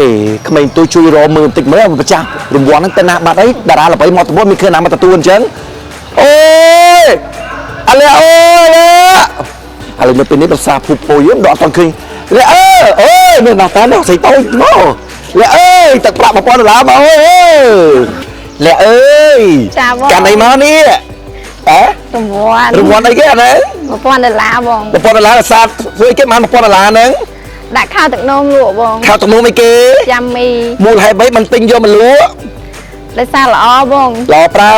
ទេក្មេងទូជួយរមើលបន្តិចមើលម្ចាស់រង្វាន់ហ្នឹងទៅណាបាត់អីតារាល្បីមកទទួលមានឃើញណាមកទទួលអញ្ចឹងអូយអាឡែអូយអាឡែឥឡូវនៅពេលនេះប្រសាភូពុយយើងដកអត់ទាន់ឃើញលែអើអូយមានណាតានោះស្អីតូចមកលែអើយទឹកប្រាក់1000ដុល្លារមកអូយលែអើយ ចាបង កាន់អីមកនេះអើ រង្វាន់ រង្វាន់អីគេអានេះ 1000ដុល្លារបង 1000ដុល្លារអាសាធ្វើអីគេបាន1000ដុល្លារហ្នឹង ដាក់ខោទឹកនោមលក់បង ខោទឹកនោមអីគេ យ៉ាមី មូលហេតុអ្វីមិនទិញយកមកលក់ ដោយសារល្អបង ល្អប្រើ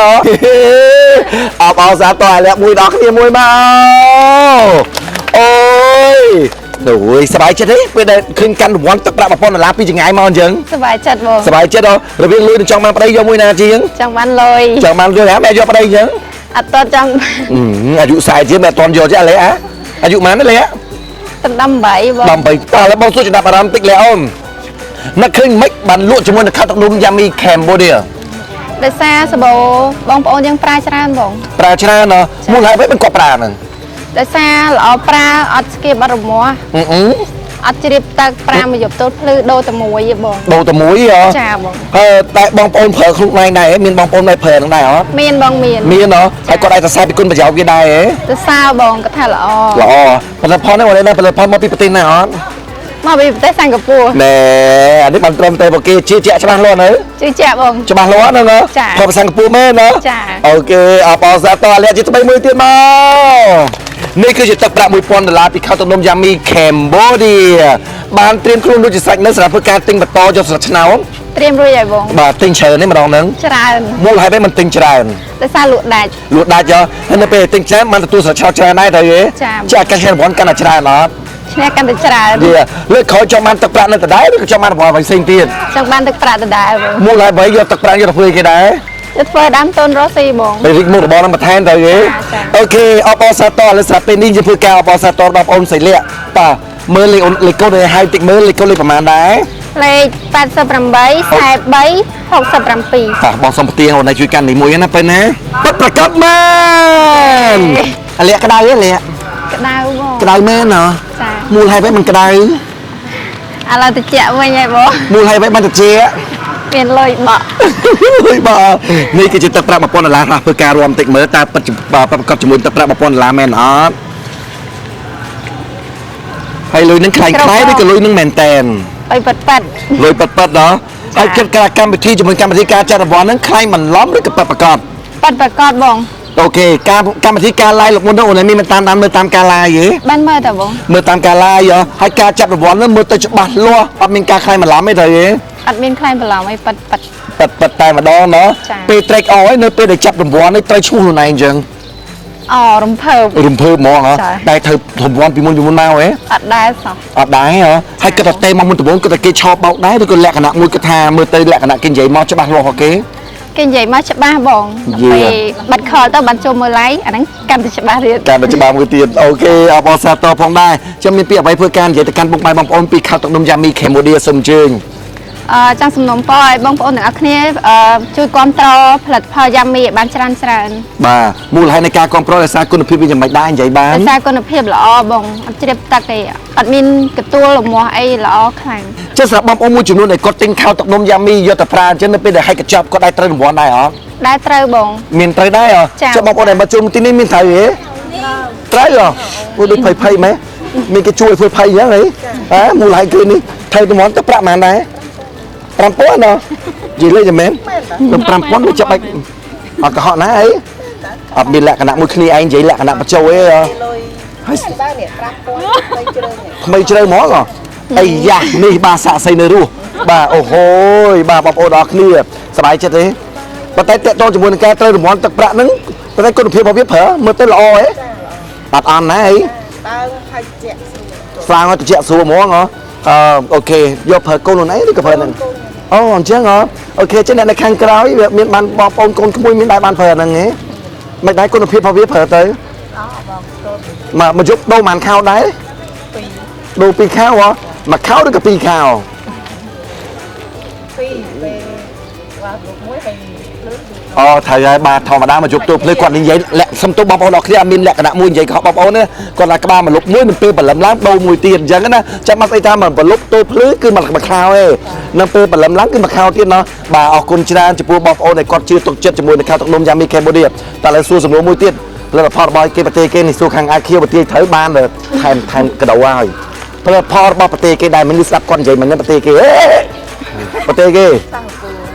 អបអរសាទរឲ្យលាក់មួយដល់គ្នាមួយមកអូយអូយសប្បាយចិត្តទេពេលដែលឃើញកាន់រង្វាន់ទឹកប្រាក់1000ដុល្លារពីចង្ងាយមកអញ្ចឹង សប្បាយចិត្តបង សប្បាយចិត្តហ៎រវាងលុយនឹងចង់បានប្តីយកមួយណាជាង ចង់បានលុយ ចង់បានលុយហ่าម៉ែយកប្តីអញ្ចឹង អត់តចង់ អឺអាយុ40ជាងម៉ែអត់ទាន់យកទេអាលេអាអាយុប៉ុន្មានទេលេអា តំ18បង 18តើឥឡូវបងសួរចំណាប់អារម្មណ៍តិចលេអូននឹកឃើញម៉េចបានលក់ជាមួយនឹងខោទឹកនំយ៉ាមី Cambodia ដោយសារសបោបងប្អូនយើងប្រើច្រើនបង ប្រើច្រើនហ៎មូលហេតុអ្វីមិនគាត់ប្រើហ្នឹង ដោយសារល្អប្រើអត់ស្គៀបអត់រមាស់ អឺអឺ អត់ជ្រាបទឹកប្រើមួយយប់ទល់ភ្លឺដូរតែមួយទេបង ដូរតែមួយហ៎ ចាបង អឺតែបងប្អូនប្រើខ្លួនឯងដែរហ៎មានបងប្អូនដែរប្រើហ្នឹងដែរអត់ មានបងមាន មានហ៎ហើយគាត់អាចសរសើរពីគុណប្រយោជន៍វាដែរហ៎ ទៅសើបងគាត់ថាល្អ ល្អផលិតផលហ្នឹងបងដែរផលិតផលមកពីប្រទេសណាអត់ មកពីប្រទេសសិង្ហបុរី ណែអានេះបានត្រឹមតែពួកគេជឿជាក់ច្បាស់លាស់នៅ ជឿជាក់បង ច្បាស់លាស់ហ្នឹងហ៎ ចា ផលភាសាសិង្ហបុរីមែនណា ចា OK អបអរសាទរលាក់ជាថ្មីមួយទៀតមកនេះគឺជាទឹកប្រាក់1000ដុល្លារពីខោទឹកនំយ៉ាមី Cambodia បានត្រៀមខ្លួនរួចជាស្រេចនៅសម្រាប់ធ្វើការទិញបន្តយកស្លឹកឆ្នោត ត្រៀមរួចហើយបង បាទទិញច្រើននេះម្ដងហ្នឹង ច្រើន មូលហេតុអីមិនទិញច្រើន ដោយសារលក់ដាច់ លក់ដាច់ហ៎ហើយនៅពេលទិញច្រើនបានទទួលស្លឹកឆ្នោតច្រើនដែរត្រូវទេ ចា ចាកាសរង្វាន់កាន់តែច្រើនអត់ ឈ្នះកាន់តែច្រើន យេលើកក្រោយចង់បានទឹកប្រាក់នៅដដែលឬក៏ចង់បានរង្វាន់អ្វីផ្សេងទៀត ចង់បានទឹកប្រាក់ដដែលបង មូលហេតុអ្វីយកទឹកប្រាក់យកទៅធ្វើអីគេដែរ ទៅធ្វើដើមទុនរស់ស៊ីបង ពេលរីកមុខរបរនឹងបន្ថែមទៅទេ ចា OK អបអរសាទរឥឡូវស្រាប់ពេលនេះយើងធ្វើការអបអរសាទរដល់បងប្អូនស្រីលក្ខបាទមើលលេខអូនលេខកូដឲ្យហៅតិចមើលលេខកូដលេខប្រហែលដែរ លេខ88 43 67 បាទបងសុំផ្ទៀងអូនឲ្យជួយកាន់នេះមួយណាពេលណាពិតប្រកបមែនអាលក្ខក្តៅទេលក្ខ ក្តៅបង ក្តៅមែនហ៎ ចា មូលហេតុអ្វីមិនក្តៅ ឥឡូវតិចវិញហើយបង មូលហេតុអ្វីបានត្រជាក់ មានលុយបក់ អើយបាទនេះគឺជាទឹកប្រាក់1000ដុល្លារខ្លះធ្វើការរួមតិចមើលតើពិតជាបាទពិតប្រកបជាមួយទឹកប្រាក់1000ដុល្លារមែនអត់ហើយលុយនឹងខ្លាំងខ្លាយឬក៏លុយនឹងមែនតែន អុយប៉ិតប៉ិត លុយប៉ិតប៉ិតដល់ហើយគិតការកម្មវិធីជាមួយកម្មវិធីការចាត់រង្វាន់ហ្នឹងខ្លែងបន្លំឬក៏ពិតប្រាកដ ប៉ិតប្រកបបង OK ការកម្មវិធីការ live លោកមុនហ្នឹងអូនឯងមានតាមតាមមើលតាមការ live ទេ បានមើលតើបង មើលតាមការ live ហ៎ហើយការចាត់រង្វាន់ហ្នឹងមើលទៅច្បាស់លាស់អត់មានការខ្លែងបន្លំទេត្រូវទេ អត់មានខ្លែងបន្លំអីប៉ិតប៉ិត ប៉ិតប៉ិតតែម្ដងណោះ ចា៎ ពេលត្រេកអរហើយនៅពេលដែលចាប់រង្វាន់នេះត្រូវឈ្មោះខ្លួនឯងអញ្ចឹង អរំភើប រំភើបហ្មងហ៎ ចា៎ តែត្រូវរង្វាន់ពីមុនពីមុនមកហ៎ អត់ដែរសោះ អត់ដែរហ៎ហើយគិតថាទេមកមុនដំបូងគិតថាគេឆោបោកដែរឬក៏លក្ខណៈមួយគិតថាមើលទៅលក្ខណៈគេនិយាយមកច្បាស់លាស់ហ៎គេ គេនិយាយមកច្បាស់បង យេ ពេលបាត់ខលទៅបានចូលមើល live អាហ្នឹងកាន់តែច្បាស់ទៀត កាន់តែច្បាស់មួយទៀត OK អបអរសាទរផងដែរចាំមានពាក្យអ្វីធ្វើការនិយាយទៅកាន់ពុកម៉ែបងប្អូនពីខោទឹកនំយ៉ាមី Cambodia សូមអញ្ជើញ ចង់សំណូមពរឲ្យបងប្អូនទាំងអស់គ្នាជួយគាំទ្រផលិតផលយ៉ាមីឲ្យបានច្រើនច្រើន បាទមូលហេតុនៃការគាំទ្រដោយសារគុណភាពវាយ៉ាងម៉េចដែរនិយាយបាន ដោយសារគុណភាពល្អបងអត់ជ្រាបទឹកទេអត់មានកទួលរមាស់អីល្អខ្លាំង ចុះសម្រាប់បងប្អូនមួយចំនួនដែលគាត់ទិញខោទឹកនំយ៉ាមីយកទៅប្រើអញ្ចឹងនៅពេលដែលហែកកញ្ចប់គាត់ដែរត្រូវរង្វាន់ដែរអត់ ដែរត្រូវបង មានត្រូវដែរអត់ ចា៎ ចុះបងប្អូនដែលមកជួបទីនេះមានត្រូវទេត្រូវហ៎មួយដូចភ័យភ័យម៉េះមានគេជួយធ្វើភ័យអញ្ចឹងហីហ៎មូលហេតុគឺនេះត្រូវរង្វាន់ទៅប្រាក់ប៉ុន្មានដែរ5000ណោះនិយាយលេងតែមែន5000វាចាប់បាច់អត់កុហកណាអីអត់មានលក្ខណៈមួយគ្នាឯងនិយាយលក្ខណៈបញ្ចូលទេហ៎ លុយ ហើយ ដើរនេះ5000ទៅជ្រើនេះ ថ្មីជ្រៅហ្មងហ៎អីយ៉ានេះបាទសាក់សីនៅរស់បាទអូហូយបាទបងប្អូនអរគ្នាសប្បាយចិត្តទេប៉ុន្តែតកតងជាមួយនឹងការត្រូវរង្វាន់ទឹកប្រាក់ហ្នឹងប៉ុន្តែគុណភាពរបស់វាប្រើមើលទៅល្អហ៎អត់អន់ណាអី ដើរហើយជាក់ស្រួល ស្រាងឲ្យត្រជាក់ស្រួលហ្មងហ៎អឺ OK យកប្រើកូនខ្លួនឯងឬក៏ប្រើហ្នឹងអូអញ្ចឹងហ៎ OK ចឹងអ្នកនៅខាងក្រោយវាមានបានបងប្អូនកូនក្មួយមានដែរបានប្រើហ្នឹងហ៎មិនដែរគុណភាពរបស់វាប្រើទៅមកមកយប់ដូរប៉ុន្មានខោដែរដូរពីរខោហ៎មួយខោឬក៏ពីរខោ ពីរពេល អូត្រូវហើយបាទធម្មតាមកយប់ទល់ភ្លឺគាត់និយាយលាក់សុំទោសបងប្អូនអរគ្នាអត់មានលក្ខណៈមួយនិយាយកុហកបងប្អូនទេគាត់ថាក្បាលមកលុបមួយមិនពេលព្រលឹមឡើងដូរមួយទៀតអញ្ចឹងណាចាំមកស្អីថាមកប្រលប់ទល់ភ្លឺគឺមកខោឯងនៅពេលព្រលឹមឡើងគឺមកខោទៀតណោះបាទអរគុណច្រើនចំពោះបងប្អូនដែលគាត់ជឿទុកចិត្តជាមួយនឹងខោទឹកនំយ៉ាមីកម្ពុជាតែឥឡូវសួរសំណួរមួយទៀតផលិតផលរបស់គេប្រទេសគេនេះសួរខាង IQ ប្រទេសត្រូវបានថែមថែមកដោហើយផលិតផលរបស់ប្រទេសគេដែលមិនលឺស្ដាប់គាត់និយាយមិនហ្នឹងប្រទេសគេហេប្រទេសគេ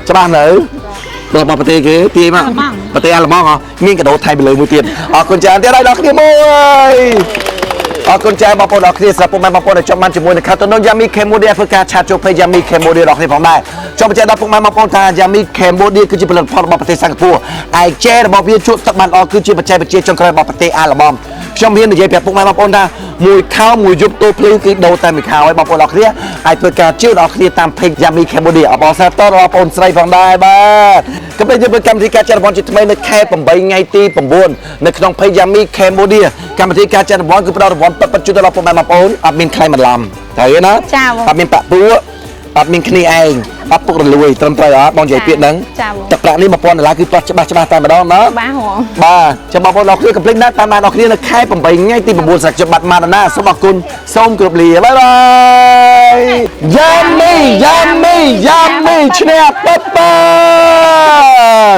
ច្បាស់នៅ របស់ប្រទេសគេទាយមកប្រទេសអាល្លឺម៉ង់ហ៎មានកដោថៃពីលើមួយទៀតអរគុណច្រើនទៀតហើយដល់គ្នាមួយអរគុណច្រើនបងប្អូនដល់គ្នាសម្រាប់ពុកម៉ែបងប្អូនដែលចង់បានជាមួយនឹងខាតូន Yummy Cambodia ធ្វើការ chat ចូល page Yummy Cambodia ដល់គ្នាផងដែរចង់បញ្ជាក់ដល់ពុកម៉ែបងប្អូនថា Yummy Cambodia គឺជាផលិតផលរបស់ប្រទេសសិង្ហបុរីឯកចេរបស់វាជក់ទឹកបានល្អគឺជាបច្ចេកវិទ្យាចុងក្រោយរបស់ប្រទេសអាល្លឺម៉ង់ខ្ញុំហ៊ាននិយាយប្រាប់ពុកម៉ែបងប្អូនថាមួយខោមួយយប់ទល់ភ្លឺគឺដូរតែមួយខោឲ្យបងប្អូនដល់គ្នាអាចធ្វើការជឿដល់គ្នាតាម page Yummy Cambodia អបអរសាទរដល់បងប្អូនស្រីផងដែរបាទកុំភ្លេចយើងធ្វើកម្មវិធីការចែករង្វាន់ជាថ្មីនៅខែ8ថ្ងៃទី9នៅក្នុង page Yummy Cambodia កម្មវិធីការចែករង្វាន់គឺផ្ដល់រង្វាន់ពិតៗជូនដល់ពុកម៉ែបងប្អូនអត់មានខ្លែងបន្លំត្រូវទេណា ចាបង អត់មានបាក់ពួរអត់មានគ្នាឯងអត់ពុករលួយត្រឹមត្រូវអត់បងនិយាយពាក្យហ្នឹង ចាបង ទឹកប្រាក់នេះ1000ដុល្លារគឺប្រាក់ច្បាស់ច្បាស់តែម្ដងណា បាទហង បាទចាំបងប្អូនអរគ្នាកុំភ្លេចណាតាមដានអរគ្នានៅខែ8ថ្ងៃទី9ស្រាប់ខ្ញុំបាទម៉ាដាណាសូមអរគុណសូមគោរពលាបាយបាយយ៉ាមីយ៉ាមីយ៉ាមីឈ្នះពិតពិត។